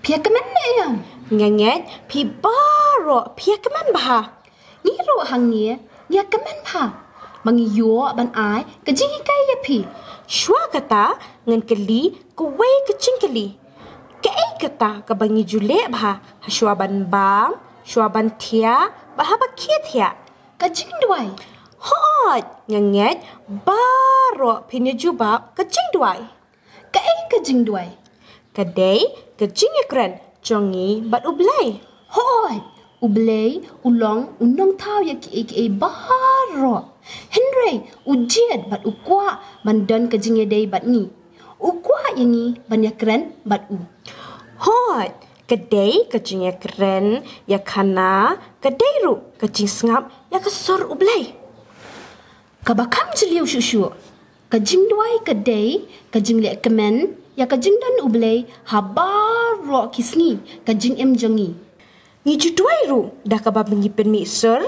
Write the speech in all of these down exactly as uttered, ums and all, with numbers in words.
Phi ïa kmen ne em? Nga ngeit phi baroh phi ïa kmen bha. Ngi ruh hangne ngi ïa kmen bha ba ngi ïoh ban ai ka jinghikai ïa phi. Shuwa kata ngan kylli kawei ka jingkylli. Kaei kata kaba ngi ju leh bha ha shuwa ban bam, shuwa ban thiah bad haba khie thiah? Ka jingduwai. Hooid, nga ngeit baroh phin ïa jubab ka jingduwai. Kaei ka jingduwai? Ka dei ka jingïakren jong ngi bad U Blei. Hooid, U Blei u long u nongthaw ïa kiei kiei baroh. Hynrei u jied bad u kwah ban don ka jingïadei bad ngi. U kwah ïa ngi ban ïakren bad u. Hooid, ka dei ka jingïakren ïakhana, ka dei ruh ka jingsngap ïa ka sur U Blei. Kaba kham jylliew shuh shuh, ka jingduwai ka dei ka jingleh kmen ïa ka jingdon U Blei ha baroh ki sngi ka jingim jong ngi. Ngi ju duwai ruh da kaba ngi pynmih sur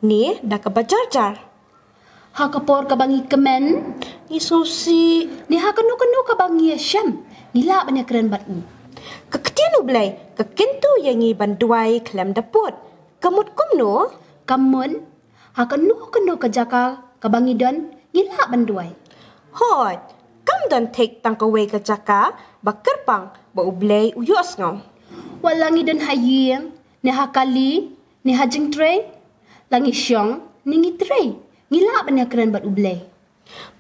ne da kaba jar jar? Ha ka por kaba ngi kmen, ngi sngewsih, ne ha kano kano kaba ngi ïashem, ngi lah ban ïakren bad u. Ka ktien U Blei ka kyntu ïa ngi ban duwai khlem da pud. Ka mut kumno? Ka mut ha kano kano ka jaka kaba ngi don, ngi lah ban duwai. Hooid, kam don thik tang kawei ka jaka ba kyrpang ba U Blei u ïohsngew. Wat la ngi don ha ïing, ne ha kali, ne ha jingtrei, la ngi shong ne ngi trei, ngi lah ban ïakren bad U Blei.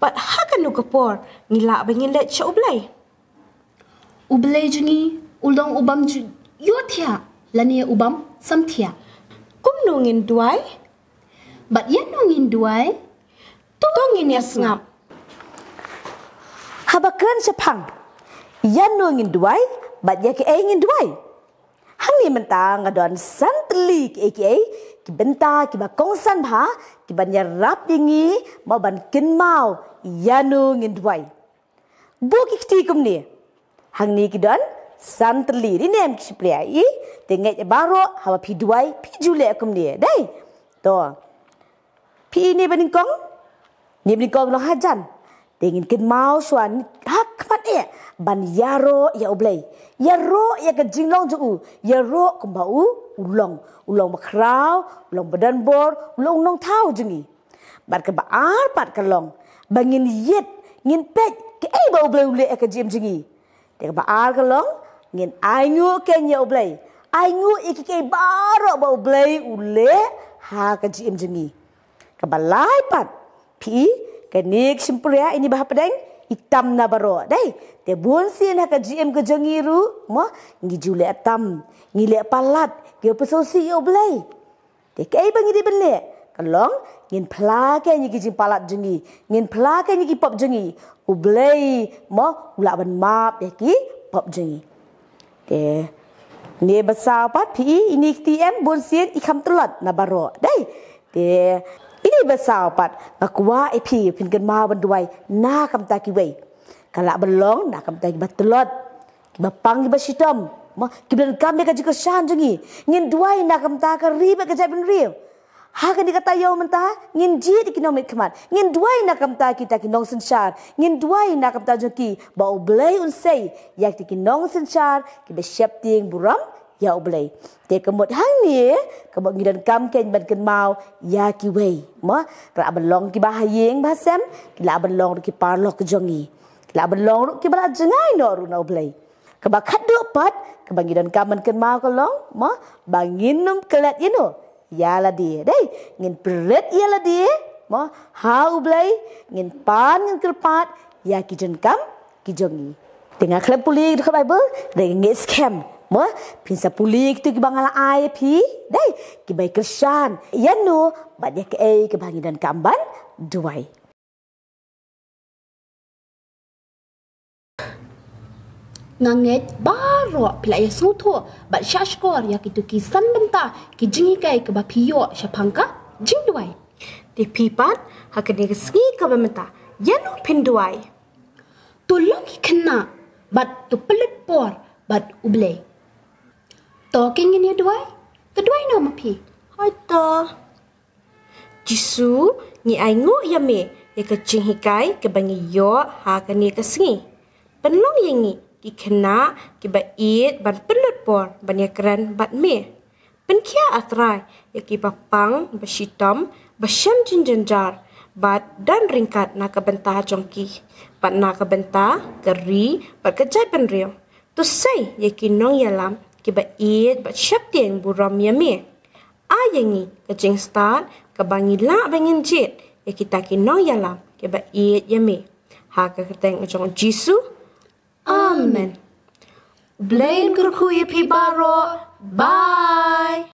Bad ha kano ka por ngi lah ba ngin leit sha U Blei? U Blei jong ngi u long u bym ju ïohthiah lane u bym samthiah. Kumno ngin duwai? Bad ïano ngin duwai? To ngin ïa sngap. Haba kren shaphang ïano ngin duwai bad ïa kaei ngin duwai, hangne mynta nga don san tylli kiei kiei ki bynta kiba kongsan bha, kiban ïarap ïa ngi mo ban kynmaw ïano ngin duwai. Buh ki kti kumne. Hangne ki don san tylli, dei ne em ki shympriah? I, te ngeit baroh haba phi duwai phi ju leh kumne, dei? To. Phi i ne ba nyngkong? Ne ba nyngkong long hajan. Te ngin kynmaw shuwa ha khmat eh ban ïaroh ïa U Blei. Ïaroh ïa ka jinglong jong u, ïaroh kumba u u long. U long ba khraw, u long ba don bor, u long u nongthaw jong ngi. Bad kaba ar pat ka long ba ngin ïit, ngin peit kaei ba U Blei u leh ha ka jingim jong ngi. Te kaba ar ka long, ngin ainguh kein ïa U Blei. Ainguh ïa kiei kiei baroh ba U Blei u leh ha ka jingim jong ngi. Kaba lai pat, phi i, kane ka shympriah ine ba hapdeng i tam na baroh, dei? Te bunsien ha ka jingim ka jong ngi ruh mo, ngi ju leh tam, ngi leh palat, ngi pynsngewsih ïa U Blei. Te kaei ba ngi dei ban leh? Ka long, ngin phla kein ïa ki jingpalat jong ngi, ngin phla kein ïa ki pop jong ngi. U Blei mo u lah ban map ïa ki pop jong ngi. Te ne ba saw pat, phi i, ine i kti em bunsien i kham tlot na baroh, dei? Te ine ba saw pat, nga kwah ïa phi phin kynmaw ban duwai na ka bynta kiwei. Ka lah ban long na ka bynta kiba tlot, kiba pang kiba shitom mo, kiba donkam ïa ka jingkyrshan jong ngi. Ngin duwai na ka bynta ka ri bad ka jaitbynriew. Ha kane ka taïew mynta ngin jied ïa ki nongmihkhmat. Ngin duwai na ka bynta kita ki nongsynshar. Ngin duwai na ka bynta jong ki ba U Blei un sei ïa kita ki nongsynshar kiba sheptieng burom ïa U Blei. Te ka mut hangne, ka mut ngi donkam kein ban kynmaw ïa kiwei mo. Ka lah ban long kiba ha ïing ba ha sem, ki lah ban long ruh ki paralok jong ngi. Ki lah ban long ruh kiba la jngai noh ruh na U Blei. Kaba khatduh pat kaba ngi donkam ban kynmaw ka long mo, ba ngin ym klet ïa no, ïa lade, dei? Ngin pyrkhat ïa lade mo ha U Blei, ngin pan, ngin kyrpad ïa ki jingdonkam ki jong ngi. Te nga khlem pule ki dkhot Baibl, dei, ngi skhem mo, phin sa pule kito kiba nga la ai ïa phi, dei, kiba kyrshan ïa no bad ïa kaei kaba ngi donkam ban duwai. Nga ngeit baroh phi la ïa sngewthuh bad shahshkor ïa kito ki san bynta ki jinghikai kaba phi ïoh shaphang ka jingduwai. Te phi pat, ha kane ka sngi kaba mynta, ïano phin duwai? To long ki khynnah bad to pynlut por bad U Blei. To, ngin ïa duwai. To duwai noh ma phi. Hooid to. Jisu, ngi ainguh ïa me ïa ka jinghikai kaba ngi ïoh ha kane ka sngi. Pynlong ïa ngi i khynnah kiba ïeit ban pynlut por ban ïakren bad me. Pynkhiah, ah Trai, ïa kiba pang, ba shitom, ba shem jingjynjar bad don ryngkat na ka bynta jong ki bad na ka bynta ka ri bad ka jaitbynriew. To sei ïa ki nongïalam kiba ïeit bad sheptieng burom ïa me. Ai ïa ngi ka jingstad kaba ngi lah ban ngin jied ïa kita ki nongïalam kiba ïeit ïa me. Ha ka kyrteng jong Jisu. Amen. Blei un kyrkhu ïa phi baroh. Bye.